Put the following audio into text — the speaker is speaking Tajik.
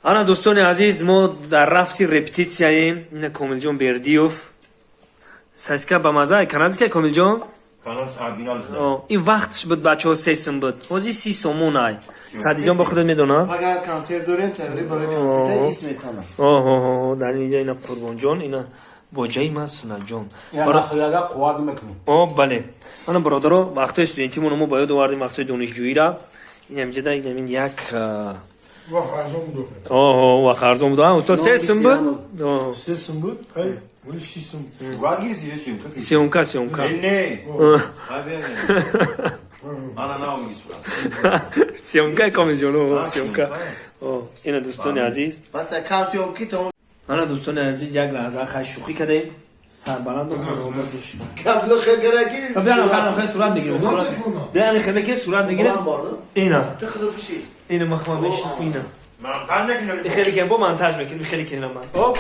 Ана, дӯстони азиз, мо дар рафти репетитсияем. Ина Комилҷон Бердиев, саска ба маза канадская, Комилҷон. Ин вақтш буд, бачаҳо, 3 сум буд, ҳозир 30 сомон ай. Садиҷон ба худат медона. Агар консерт дорем, тайёрӣ барои консерт ис метавонам. Оҳо, дар инҷа ина Қурбонҷон, ина боҷаи ман Сунаҷон. Қувват мекунем. О, бале. Ана, бародаро, вақтҳои студентимоно мо ба ёд овардем, вақтҳои донишҷӯира. Инамҷада инамин як Вақт арзон буд. Оҳо, вақт арзон буд, устод, 3 сум буд. 3 сум буд, ай вали 30 сум. Сурат гирифти ё съёмка? Съёмка, съёмка. Не, ана наомиги сурат. Съёмка, Комилҷон, съёмка. Ина, дӯстони азиз. Бас кам съёмки то. Ана, дӯстони азиз, як лаҳза хай шӯхӣ кардем, сарбаланду хонавода бошед. Кабло хегараки. Сурат мегирем, хеле сурат мегирем. Ина ина махма мешинам, ина хеле кен бо монтаж мекунем, хеле кен ман. Оп.